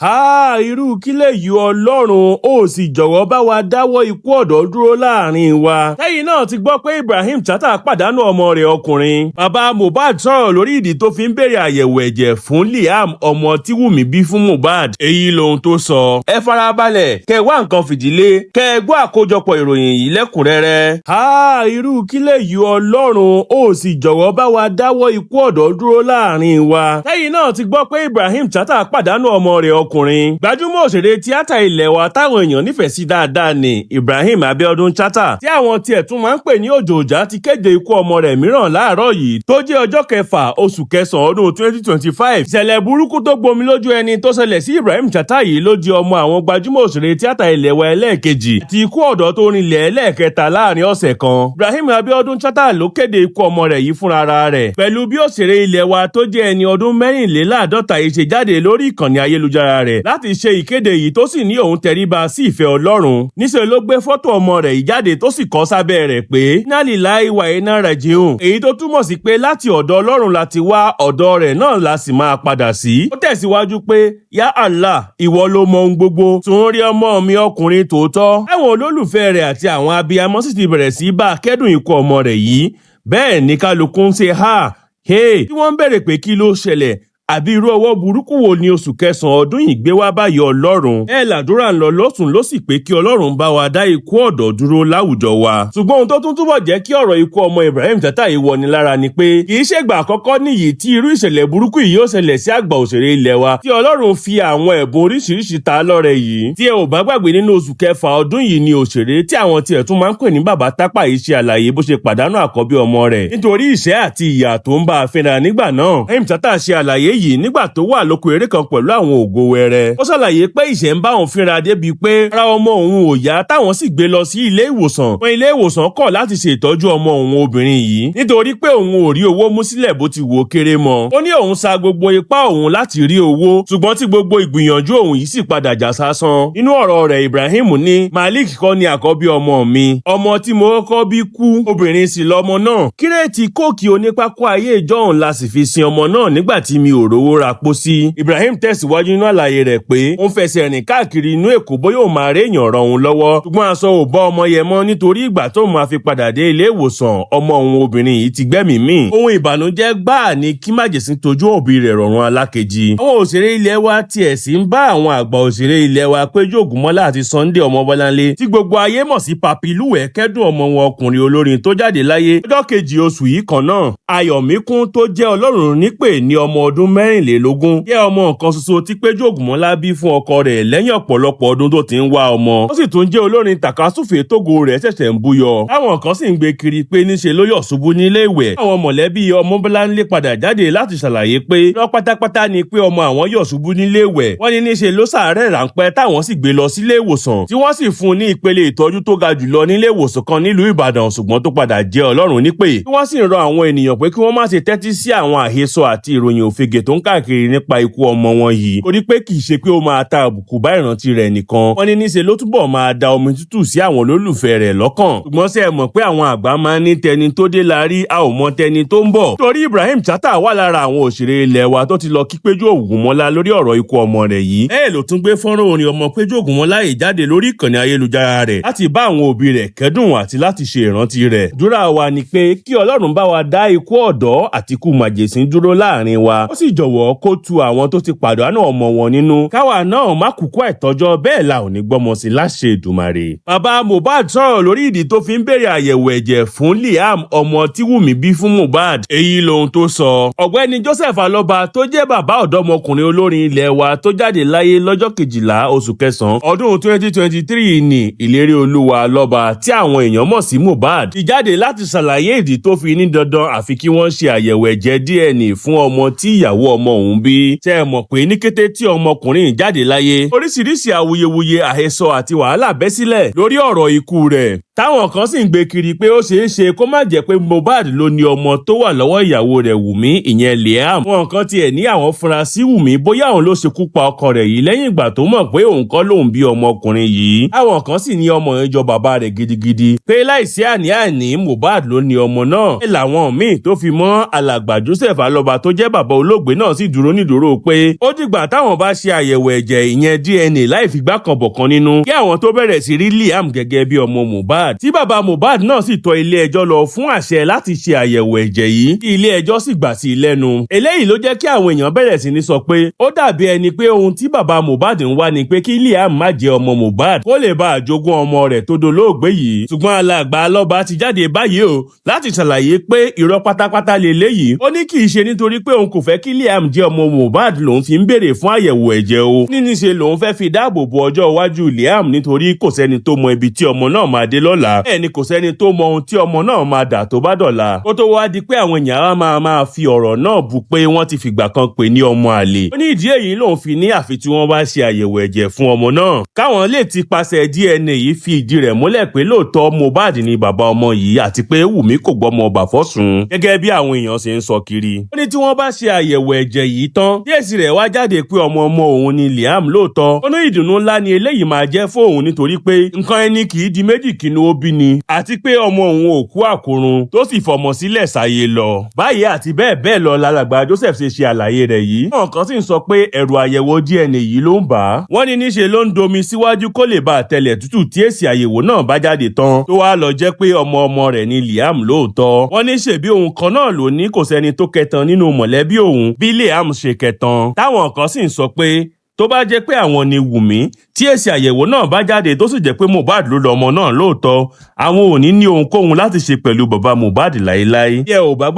Háà, irú kí lèyí? Ọlọ́run ó sì jọ̀wọ́ bá wa dáwọ́ ikú ọ̀dọ́ dúró láàrin wa. Lẹ́yìn náà ti gbọ́ pé Ibrahim Chatta pàdánù ọmọ rẹ̀ ọkùnrin. Bàbá Mohbad sọ̀rọ̀ lórí ìdí tó fi ń béèrè àyẹ̀wò ẹ̀jẹ̀ fún Liam, ọmọ tí Wùmí bí fún Mohbad. Èyí lohun tó sọ. Ẹ farabalẹ̀ kẹ wá nǹkan fìdílé kẹ gbọ́ àkójọpọ̀ ìròyìn yìí lẹ́kùnrẹ́rẹ́. Háà, irú kí lèyí? Ọlọ́run ó sì jọ̀wọ́ bá wa dáwọ́ ikú ọ̀dọ́ dúró láàrin wa. Lẹ́yìn náà ti gbọ́ pé Ibrahim Chatta pàdánù ọmọ rẹ̀ ọkùnrin. Gbajúmọ̀ òṣèré tíátà ilẹ̀ wa táwọn èèyàn nífẹ̀ẹ́ sí dáadáa ni Ibrahim Abiodun Chatta, tí àwọn tiẹ̀ tún máa ń pè ní Òjòòjá, ti kéde ikú ọmọ rẹ̀ mìíràn láàárọ̀ yìí tó jẹ́ ọjọ́ 6 oṣù 9 ọdún 2025. Ìṣẹ̀lẹ̀ burúkú tó gbomi lójú ẹni tó ṣẹlẹ̀ sí Ibrahim Chatta yìí ló di ọmọ àwọn gbajúmọ̀ òṣèré tíátà ilẹ̀ wa ẹlẹ́ẹ̀kejì ti ikú ọ̀dọ́ tó rinlẹ̀ ẹlẹ́ẹ̀kẹta láàrin ọ̀sẹ̀ kan. Ibrahim Abiodun Chatta ló kéde ikú ọmọ rẹ̀ yìí fúnra rẹ̀ pẹ̀lú bí òṣèré ilẹ̀ wa tó jẹ́ ẹni ọdún 54 yìí ṣe jáde lórí ìkànnì ayélujára rẹ̀ láti ṣe ìkéde yìí, tó sì ní òun tẹríba sí ìfẹ́ Ọlọ́run. Níṣẹ́ ló gbé fọ́tò ọmọ rẹ̀ yìí jáde, tó sì kọ sábẹ́ rẹ̀ pé "Inna lillahi wa inna rajiun", èyí tó túmọ̀ sí pé láti ọ̀dọ̀ Ọlọ́run la ti wá, ọ̀dọ̀ rẹ̀ náà la sì máa padà sí. Ó tẹ̀síwájú pé, "Ya Allah, ìwọ ló mọ ohun gbogbo, tún rí ọmọ mi ọkùnrin tòótọ́." Àwọn olólùfẹ́ rẹ̀ àti àwọn abiyamọ sì ti bẹ̀rẹ̀ sí bá a kẹ́dùn ikú ọmọ rẹ̀ yìí. Bẹ́ẹ̀ ni kálukú ń ṣe ha hey, tí wọ́n ń bẹ̀rẹ̀ pé kí ló ṣẹlẹ̀, àbí irú ọwọ́ burúkú wo ni oṣù 9 ọdún yìí gbé wá báyìí, Ọlọ́run? Ẹ làdúrà ń lọ lọ́tùn ló sì pé kí Ọlọ́run bá wa dá ikú ọ̀dọ́ dúró láwùjọ wa. Ṣùgbọ́n ohun tó tún túbọ̀ jẹ́ kí ọ̀rọ̀ ikú ọmọ Ibrahim Chatta yìí wọni lára ni pé kì í ṣègbà àkọ́kọ́ nìyí tí irú ìṣẹ̀lẹ̀ burúkú yìí yóò ṣẹlẹ̀ sí àgbà òṣèré ilẹ̀ wa tí Ọlọ́run fi àwọn ẹ̀bùn oríṣiríṣi ta lọ́rẹ yìí. Tí ẹ ò bá gbàgbé, nínú oṣù 6 ọdún yìí ni òṣèré tí àwọn tiẹ̀ tún máa ń pè ní Bàbá Tápà yìí ṣe àlàyé bó ṣe pàdánù àkọ́bí ọmọ rẹ̀ nítorí ìṣẹ́ àti ìyà tó ń bá a fínra nígbà náà. Ibrahim Chatta ṣe àlàyé yìí nígbà tó wà lóko eré kan pẹ̀lú àwọn ògo wẹrẹ. Ó ṣàlàyé pé ìṣẹ́ ń bá òun fínra débi pé ara ọmọ òun ò yá, táwọn sì gbé lọ sí ilé ìwòsàn. Wọn ilé ìwòsàn kọ̀ láti ṣe ìtọ́jú ọmọ òun obìnrin yìí nítorí pé òun ò rí owó mú sílẹ̀ bó ti wò ó kéré mọ́. Ó ní òun sa gbogbo ipá òun láti rí owó, ṣùgbọ́n tí gbogbo ìgbìyànjú òun yìí sì padà já sásán. Nínú ọ̀rọ̀ rẹ̀, Ibrahim ní, "Malik kọ́ ni àkọ́bí ọmọ mi. Ọmọ tí mo kọ́kọ́ bí kú, obìnrin sì lọmọ náà. Crate Coke onípákó ayé ìjọ́un la sì fi sin ọmọ náà nígbà tí mi ò rówó ra pósí." Ibrahim tẹ̀síwájú nínú àlàyé rẹ̀ pé ó ń fẹsẹ̀ rìn káàkiri inú Èkó bóyá òun máa rí èèyàn ràn òun lọ́wọ́, ṣùgbọ́n aṣọ ò bọ́ ọmọ yẹn mọ́, nítorí ìgbà tó máa fi padà dé ilé ìwòsàn, ọmọ òun obìnrin yìí ti gbẹ́mìí mì. Ohun ìbànújẹ́ gbáà ni kí májèsín tójú òbí rẹ̀ rọ̀rùn alákejì. Àwọn òṣèré ilé wa tiẹ̀ sì ń bá àwọn àgbà òṣèré ilé wa Péjú Ògúnmọ́lá àti Sunday Ọmọbọ́láńlé, tí gbogbo ayé mọ̀ sí Papi Lúwẹ̀ẹ́, kẹ́dùn ọmọ wọn ọkùnrin olórin tó jáde láyé lọ́jọ́ 2 oṣù yìí kan náà. Ayọ̀míkún, tó jẹ́ Ọlọ́run nípè ní ọmọ ọdún 24, jẹ́ ọmọ nǹkan ṣoṣo tí Péjú Ògúnmọ́lá bí fún ọkọ rẹ̀ lẹ́yìn ọ̀pọ̀lọpọ̀ ọdún tó ti ń wá ọmọ. Ó sì tún jẹ́ olórin tàkasúfèé tógo rẹ̀ ṣẹ̀ṣẹ̀ ń búyọ. Táwọn kan sì ń gbé kiri pé níṣe ló yọ̀ ṣubú nílé ìwẹ̀. Àwọn mọ̀lẹ́bí Ọmọbọ́láńlé padà jáde láti ṣàlàyé pé lọ pátápátá ni pé ọmọ àwọn yọ̀ ṣubú nílé ìwẹ̀. Wọ́n ní níṣe ló ṣàárẹ̀ ráńpẹ́, táwọn sì gbé lọ sílé ìwòsàn, tí wọ́n sì fún un ní ìpele ìtọ́jú tó ga jùlọ nílé ìwòsàn kan nílùú Ìbàdàn, ṣùgbọ́n tó padà jẹ́ Ọlọ́run nípè. Tí wọ́n sì ń rọ àwọn ènìyàn pé kí wọ́n má ṣe tẹ́tí sí àwọn àhesọ àti ìròyìn òfegè tó ń káàkiri nípa ikú ọmọ wọn yìí, torí pé kì í ṣe pé ó máa ta àbùkù bá ìrántí rẹ̀ nìkan. Wọ́n ní níṣe ló túbọ̀ máa da omi tútù sí àwọn olólùfẹ́ rẹ̀ lọ́kàn. Ṣùgbọ́n ṣé ẹ mọ̀ pé àwọn àgbà máa ń ní tẹni tó dé la rí, a ò mọ tẹni tó ń bọ̀? Torí Ibrahim Chatta wà lára àwọn òṣèré ilẹ̀ wa tó ti lọ kí Péjú Ògúnmọ́lá lórí ọ̀rọ̀ ikú ọmọ rẹ̀ yìí. Bẹ́ẹ̀ ló tún gbé fọ́nrán orin ọmọ Péjú Ògúnmọ́lá yìí jáde lórí ìkànnì ayélujára rẹ̀ láti bá àwọn òbí rẹ̀ kẹ́dùn àti láti ṣe ìrántí rẹ̀. Dúrà wa ni pé kí Ọlọ́run bá wa dá ikú ọ̀dọ́ àti ikú màjèsín dúró láàrin wa, ó sì jọ̀wọ́ kó tu àwọn tó ti pàdánù ọmọ wọn nínú. Káwa náà má kúkú àìtọ́jọ́, bẹ́ẹ̀ la ò ní gbọ́mọ sí láṣẹ Èdùmàrè. Bàbá Mohbad sọ̀rọ̀ lórí ìdí tó fi ń béèrè àyẹ̀wò ẹ̀jẹ̀ fún Liam, ọmọ tí Wùmí bí fún Mohbad. Èyí lohun tó sọ. Ọ̀gbẹ́ni Joseph Alọ́ba, tó jẹ́ bàbá ọ̀dọ́mọkùnrin olórin ilẹ̀ wa tó jáde láyé lọ́jọ́ 12 oṣù 9 ọdún 2023 ní Ìlérí Olúwa Alọ́ba, tí àwọn èèyàn mọ̀ sí Mohbad, ti jáde láti ṣàlàyé ìdí tó fi ní dandan àfi kí wọ́n ṣe àyẹ̀wò ẹ̀jẹ̀ DNA fún ọmọ tí ìyàwó ọmọ òun bí. Ṣé ẹ mọ̀ pé ní kété tí ọmọkùnrin jáde láyé, oríṣiríṣi awuyewuye, àhesọ àti wàhálà bẹ́ sílẹ̀ lórí ọ̀rọ̀ ikú rẹ̀. Táwọn kan sì ń gbé kiri pé ó ṣeé ṣe kó má jẹ́ pé Mohbad ló ní ọmọ tó wà lọ́wọ́ ìyàwó rẹ̀ Wùmí, ìyẹn Liam. Wọn kan tiẹ̀ ní àwọn fura sí Wùmí, bóyá òun ló ṣekú pa ọkọ rẹ̀ yìí lẹ́yìn ìgbà tó mọ̀ pé òun kọ́ lòun bí ọmọkùnrin yìí. Àwọn kan sì ní ọmọ yẹn jọ bàbá rẹ̀ gidigidi, pé láìsí àní-àní, Mohbad ló ní ọmọ náà. Bẹ́ẹ̀ làwọn míì tó fi mọ́ alàgbà Joseph Alọ́ba tó jẹ́ bàbá olóògbé náà sì dúró nídúró pé ó dìgbà táwọn bá ṣe àyẹ̀wò ẹ̀jẹ̀, ìyẹn DNA, láì figbá kan bọ̀kan nínú, kí àwọn tó bẹ̀rẹ̀ sí rí Liam gẹ́gẹ́ bí ọmọ Mohbad. Tí bàbá Mohbad náà sì tọ̀ ilé ẹjọ́ lọ fún àṣẹ láti ṣe àyẹ̀wò ẹ̀jẹ̀ yìí, tí ilé ẹjọ́ sì gbà sí i lẹ́nu. Eléyìí ló jẹ́ kí àwọn èèyàn bẹ̀rẹ̀ sí ní sọ pé ó dàbí ẹni pé ohun tí bàbá Mohbad ń wá ni pé kí Liam má jẹ́ ọmọ Mohbad, kó lè bá àjogún ọmọ rẹ̀ tó dolóògbé yìí. Ṣùgbọ́n alàgbà Alọ́ba ti jáde báyìí o láti ṣàlàyé pé irọ́ pátápátá leléyìí. Ó ní kì í ṣe nítorí pé òun kò fẹ́ kí Liam jẹ́ ọmọ Mohbad lòun fi ń béèrè fún àyẹ̀wò ẹ̀jẹ̀ o. Ní níṣe lòun fẹ́ fi dáàbò bo ọjọ́ iwájú Liam, nítorí kò sẹ́ni tó mọ ibi tí ọmọ náà máa dé lọ́la, bẹ́ẹ̀ ni kò sẹ́ni tó mọ ohun tí ọmọ náà máa dà tó bá dọ̀la, kó tó wá di pé àwọn èèyàn á máa fi ọ̀rọ̀ náà bu pé wọ́n ti fìgbà kan pè ní ọmọ àlè. Ó ní ìdí èyí lòun fi ní àfi tí wọ́n bá ṣe àyẹ̀wò ẹ̀jẹ̀ fún ọmọ náà, káwọn lè ti pasẹ̀ DNA yìí fi ìdí rẹ̀ múlẹ̀ pé lóòótọ́ Mohbad ni bàbá ọmọ yìí, àti pé Wùmí kò gbọ́mọ ọba fọ́sùn gẹ́gẹ́ bí àwọn èèyàn ṣe ń sọ kiri. Ó ní tí wọ́n bá ṣe àyẹ̀wò ẹ̀jẹ̀ yìí tán, tí èsì rẹ̀ wá jáde pé ọmọ ọmọ òun ni Liam lóòótọ́, ó ní ìdùnnú ńlá ni eléyìí máa jẹ́ fún òun, nítorí pé nǹkan ẹni kì í di méjì kínú ó bí ni, àti pé ọmọ òun ò kú àkórun tó sì fọmọ sílẹ̀ sáyé lọ. Báyìí àti bẹ́ẹ̀ bẹ́ẹ̀ lọ lálàgbà Joseph ṣe ṣe àlàyé rẹ̀ yìí. Àwọn kan sì ń sọ pé ẹ̀rù àyẹ̀wò DNA yìí ló ń bà á. Wọ́n ní níṣe ló ń domi síwájú kó lè bá àtẹlẹ̀ tútù tí èsì àyẹ̀wò náà bá jáde tán, tó wá lọ jẹ́ pé ọmọ ọmọ rẹ̀ ni Liam lóòótọ́. Wọ́n ní ṣèbí òun kan náà ló ní kò sẹ́ni tó kẹtàn nínú mọ̀lẹ́bí òun bí Liam ṣe kẹtàn. Táwọn kan sì ń sọ pé tó bá jẹ́ pé àwọn ni Wùmí, tí èsì àyẹ̀wò náà bá jáde tó sì jẹ́ pé Mohbad ló lọ́mọ náà lóòótọ́, àwọn ò ní ní ohunkóhun láti ṣe pẹ̀lú bàbá Mohbad láéláé. Bí ẹ ò bá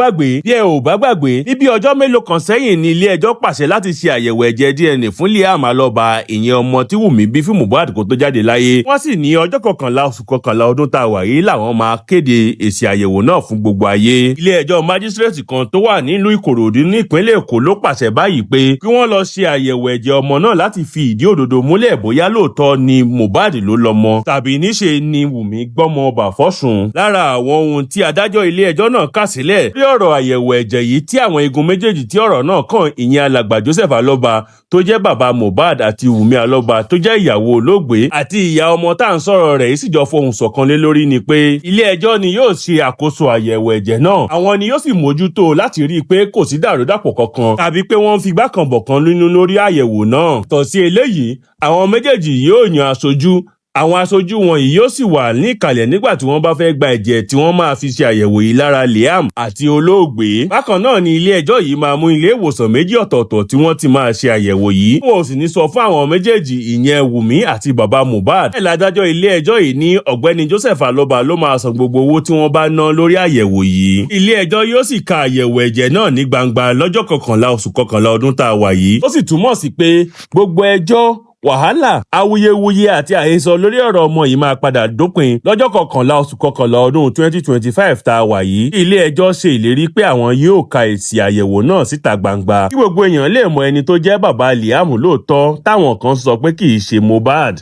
gbàgbé, ní bí ọjọ́ mélòó kan sẹ́yìn ní ilé ẹjọ́ pàṣẹ láti ṣe àyẹ̀wò ẹ̀jẹ̀ DNA fún Liam Alọ́ba, ìyẹn ọmọ tí Wùmí bí fún Mohbad kó tó jáde láyé. Wọ́n sì ní ọjọ́ 11 oṣù 11 ọdún tá a wà yìí làwọn máa kéde èsì àyẹ̀wò náà fún gbogbo ayé. Ilé ẹjọ́ májísírèètì kan tó wà nílùú Ìkòròdú ní ìpínlẹ̀ Èkó ló pàṣẹ báyìí pé kí wọ́n lọ ṣe àyẹ̀wò ẹ̀jẹ̀ ọmọ náà láti fi ìdí òdodo múlẹ̀ bóyá lóòótọ́ ni Mohbad ló lọ́mọ tàbí níṣe ni Wùmí gbọ́mọ ọba fọ́sùn. Lára àwọn ohun tí adájọ́ ilé ẹjọ́ náà kà sílẹ̀ lórí ọ̀rọ̀ àyẹ̀wò ẹ̀jẹ̀ yìí tí àwọn igun méjèèjì tí ọ̀rọ̀ náà kàn, ìyẹn alàgbà Joseph Alọ́ba tó jẹ́ bàbá Mohbad àti Wùmí Alọ́ba tó jẹ́ ìyàwó olóògbé àti ìyá ọmọ tá à ń sọ̀rọ̀ rẹ̀ yìí, sì jọ fohùn ṣọ̀kan lé lórí ni pé ilé ẹjọ́ ni yóò ṣe àkóso àyẹ̀wò ẹ̀jẹ̀ náà. Àwọn ni yóò sì mójútó láti rí i pé kò sí dàrúdàpọ̀ kankan tàbí pé wọ́n ń figbá kan bọ̀kan nínú lórí àyẹ̀wò náà. Tọ̀ sí eléyìí, àwọn méjèèjì yóò yan aṣojú. Àwọn aṣojú wọn yìí yóò sì wà ní ìkàlẹ̀ nígbà tí wọ́n bá fẹ́ gba ẹ̀jẹ̀ tí wọ́n máa fi ṣe àyẹ̀wò yìí lára Liam àti olóògbé. Bákan náà ni ilé ẹjọ́ yìí máa mú ilé ìwòsàn méjì ọ̀tọ̀ọ̀tọ̀ tí wọ́n ti máa ṣe àyẹ̀wò yìí. Wọn ò sì ní sọ fún àwọn méjèèjì, ìyẹn Wùmí àti bàbá Mohbad. Bẹ́ẹ̀ ládájọ́ ilé ẹjọ́ yìí ní ọ̀gbẹ́ni Joseph Alọ́ba ló máa san gbogbo owó tí wọ́n bá ná lórí àyẹ̀wò yìí. Ilé ẹjọ́ yóò sì ka àyẹ̀wò ẹ̀jẹ̀ náà ní gbangba lọ́jọ́ 11 oṣù 11 ọdún tá a wà yìí. Ó sì túmọ̀ sí pé gbogbo ẹjọ́, wàhálà, awuyewuye àti àhesọ lórí ọ̀rọ̀ ọmọ yìí máa padà dópin lọ́jọ́ 11 oṣù 11 ọdún 2025 tá a wà yìí. Ilé ẹjọ́ ṣe ìlérí pé àwọn yóò ka èsì àyẹ̀wò náà síta gbangba kí gbogbo èèyàn lè mọ ẹni tó jẹ́ bàbá Liam lóòótọ́, táwọn kan sọ pé kì í ṣe Mohbad.